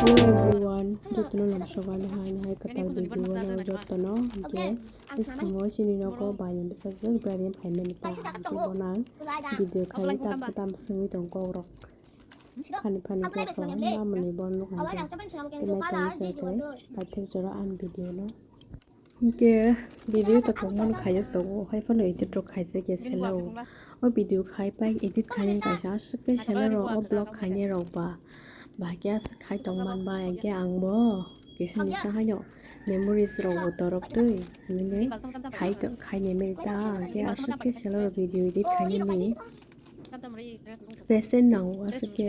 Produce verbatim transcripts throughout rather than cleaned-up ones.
Hello everyone, jotono lamsogani hai hai kwtal video o nang jotono hwnkhe bwskango chini nogo bai ni bwsajwk bwrwi phaimani ta hwnkhe bono ang video khai tam tam swngwi tong kok rok phani phani kok rok mamani bono hwnkhe tei naitong chai khe paithak jora ang video no. Hwnkhe video to tongmani khaijak tongo, hai phano edit rok khaijak ya sela o. O video khai pai edit khainai kaisa aswk khe sela rok, o vlog khainai rok ba bahai khe aswk khai tong man bai, hwnkhe ang bo kisa misa haino memories rok bo torok twi hinwi khai to, khainai mani ta, hwnkhe aswk khe sela rok video edit khainani. Patient nango aswk khe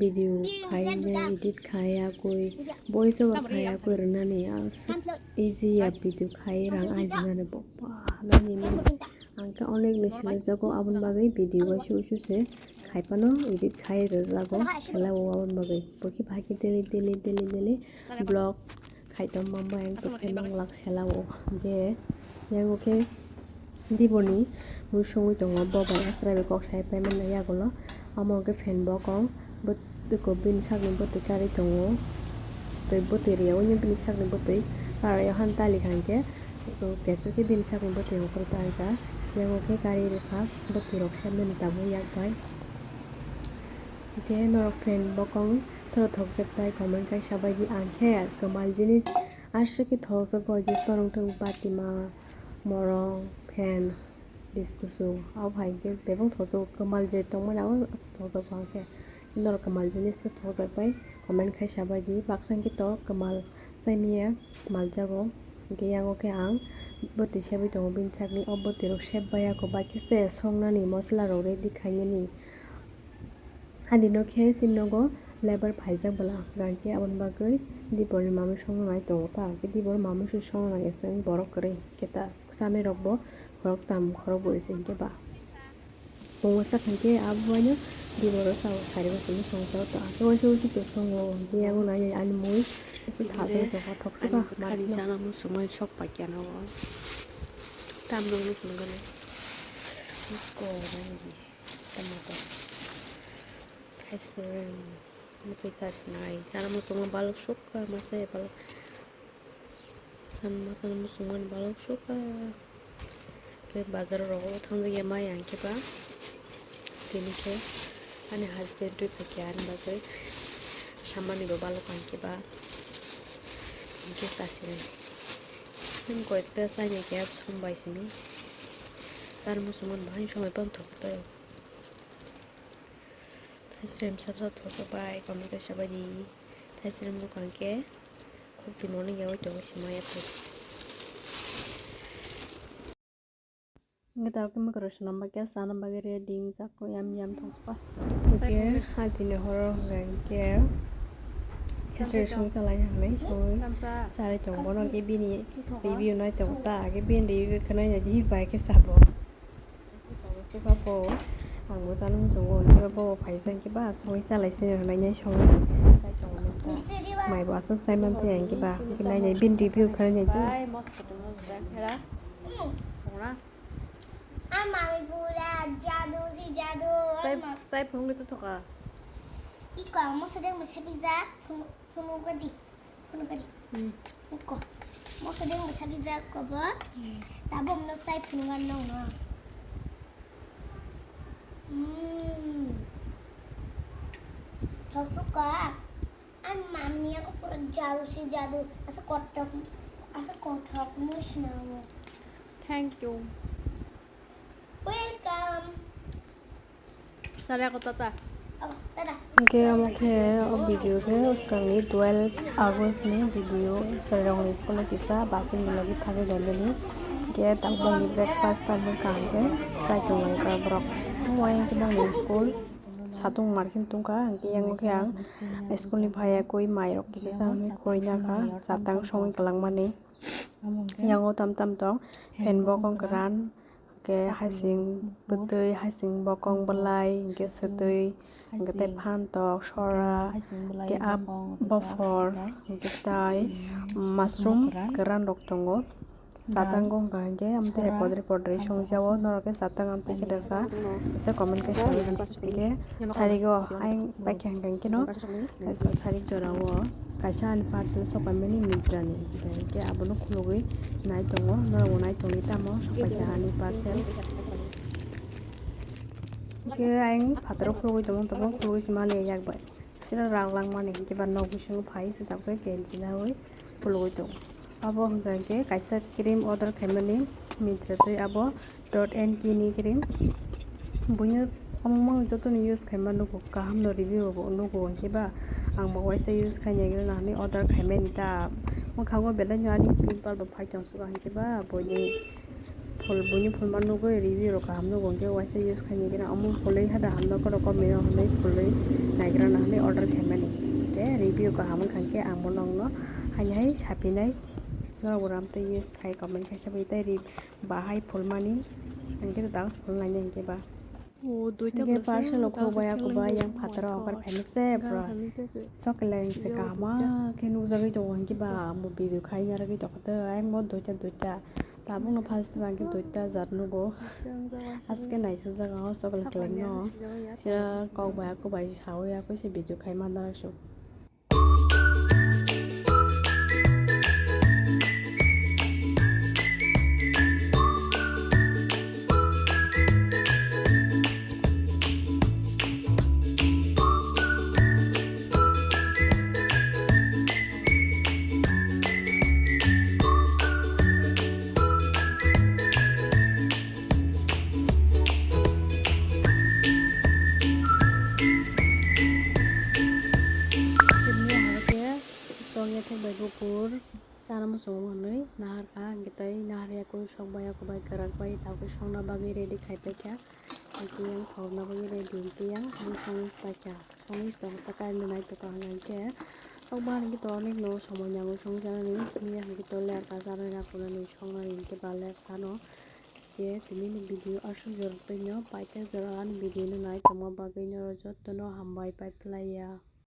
video khai ya, edit khai ya koi, voice over khai ya koi rwnani aswk easy ya video khai rang aijinani bo. Ba, nani ni ang khe onek ni selo jago aboni bagwi video waisa waisa se khai phano edit khai rwjago sela o aboni bagwi. Bo khe bahai khe daily daily daily daily vlog khai tongma bai ang tongkhe nang lak sela o. Hwnkhe yango khe diboni mui songwi tongo, bo bai aswrai bai kok sai paimani yagulo. Omo hwnkhe phan bokong, bwtwi ko bini sakni bwtwi karwi tongo, tei bwtwi rwya, oino bini sakni bwtwi karwi o han tali kha hwnkhe keswk khe bini sakni bwtwi ongkhorwi ta kha. Yango khe karwi rwkha bwtwi rok sepmani tabuk yak bai. Hwnkhe norok phan bokong. Thoro thokjak bai comment khai sabai di, ang khe kwmal jinis aswk khe thokjago, jis norok thung batima, morong, phan, diskusu, abo hai khe bebak thokjago, kwmal je tongmani abo aswk thokjago ang khe. Norok kwmal jinis tei thokjak bai comment khai sabai di, baksa hwnkhe to kwmal saimanya maljago, hwnkhe yango khe ang bwtwi sebwi tongo bini sakni, o bwtwi rok sep bai ya kho, bai khe se songnani mosola rok ready khainani. Ani no khe chini nogo labour phaijak bwla, hwnkhe aboni bagwi dibor ni mamui songna nai tongo ta, hwnkhe dibor mamui se songna nai se borok kwrwi khe ta, chanai rok bo khorok tam khorok bwrwi se hwnkhe ba. Pungsa hwnkhe abo haino dibor o sao sari bo tini songsa o ta, hwnkhe waisa waisa to songo, hwnkhe yago nai nai ani mui se thajak tongkha thok sukha. Ani bwkhani chana muchungmani sok paikha nogo. Tam rok no phunukgani. Ko nai di. Tomato, thaisrwng, bwtwi thasinai, chana muchungma balok sukha, masa ya balok, chana masa muchungmani balok sukha. Khe bazar rogo thangjak ya mai ang khe ba, tini khe ani husband twi phaikha ani bagwi samani bo balok ang khe ba, hwnkhe chasinai. Nwng koi ta chainai khe sum bai simi, chana muchungmani bahai somoi tongthok tei. Thaisrem sap sap thosok bai, comment kaisa bai di. Thaisrem bwkha hwnkhe khuk twi mano yaui tongo se maya phai. Hwnkhe tabuk khe mwkhwrwng swnam bai khe chana bagwi ready wngjak, yam yam thosok. Hwnkhe ha tini horo hwnkhe khesri song chalai hwnwi songwi chalai tongo. Bono khe bini review nai tongo ta, hwnkhe bini review khe nai nai di bai khe sabo. Suka po, ang bo chana muchungo, hwnkhe bo bo phaisa hwnkhe ba songwi chalai sini rwnai nai songwi chai tongo nokha. Mai bo aswk chai man thai hwnkhe ba, hwnkhe nai nai bini review khe nai nai di. Bai, mosok tongno jora khera. Tongra. Ang mami pura jadu si jadu. Chai, chai phunukgwi tothoka. Iko ang moso deng bo sepijak, phunuk, phunukgwi di. Phunukgani. Hmm. Iko. Moso deng bo sabi jak ko bo. Hmm. Tabo mno chai phunukgani nong no. Hmm. Thosok ka. An mami ako pura jadu si jadu. Asa kothok. Asa kothok mo sinamo. Thank you. Welcome. Sare ako tata. Ako tata. Hwnkhe omo khe o video khe swkangni twelve August ni video, chwrairokni school o kisa bus ni logi thangwi rwmani. Hwnkhe tabukni breakfast tamo kaham khe chai tonglai kha borok. Omo ayang khe bongni school satung mar khe tongkha, hwnkhe yango khe ang school ni phaiya koi mai rok kisa sa hwnwi koi nakha, chatang songwi kwlangmani. Yango tam tam tong, fan bokong kwran. Hwnkhe hasing bwtwi, hasing bokong bwlai, hwnkhe swtwi, hwnkhe tei phantok, sora, hwnkhe a bophor, hwnkhe tai mushroom kwran rok tongo. Satang go hwnkha hinkhe amtwi hai podre podre songjago, norok khe satang amtwi khe rwsa, kisa comment khe sawi hinkhe sarigo ayang paikha hinkha hinkhe no, sarik jorao kaisa ani parcel sopaimani Myntra ni, hinkhe abono khulugwi nai tongo, norokbo nai tongdi tamo sopaikha ani parcel. Hinkhe ayang phataro khulugwi tongo, tabuk khulugwi se maliya yak bai. Sino rang langmani hinkhe ba nok bisingo phai se tabuk khe kenchi nawi khulugwi tongo. Abo hwnkha hinkhe kaisa cream order khaimani Myntra twi abo Dot and Key ni cream. Buino omo mang jotono use khaima nugo, kaham no review bo nugo hinkhe ba ang bo waisa use khaina hwnwi order khaimani ta. Mwkhango belai no ani pimple bo phai tong suka hinkhe ba buini phul, buini phulma nugwi review rok kaham nugo, hinkhe waisa use khaina gina omo phulwi hada hamno kono kok mino hinwi phulwi naigra na hinwi order khaimani. Hinkhe review kaham wngkha hinkhe ang bo nokno haini hai sapinai, norok bo ram tei use khai comment khaisa bai tei re-, bahai phulmani hinkhe dance phulnaini hinkhe ba. Hinkhe parcel rok khobaya khobaya yang phataro offer khainase bro. Chocolate se kahama khe nukjagwi tongo hinkhe ba, amo video khai narwgwi tongkha tei ayang bo duita duita. Tabukno first bangkhe duita jat nugo. Aske naisajak ang chocolate kwlwngno. Sira kok bai ako bai sawi ako se video khai manna rwsuk. Tongya thek bai bukur sana muchungo hwnwi naharkha, hinkhe tei naharya koi sok bai, ako bai kwrak bai, tabuk songna bagwi ready khai paikha. Hinkhe yang thokna bagwi ready hinkhe yang songwi paikha. Songwi tong ta kainwi nai tongkha hinkhe. Tokma hinkhe to onek no somoi nango songjanani, hinkhe to lerka janai rakunani songnani hinkhe ba lerkha no. Hinkhe tini ni video aswk jora twi no, paithak jora ani video no nai tongma bagwi norok jotono hambai pai phlaiya.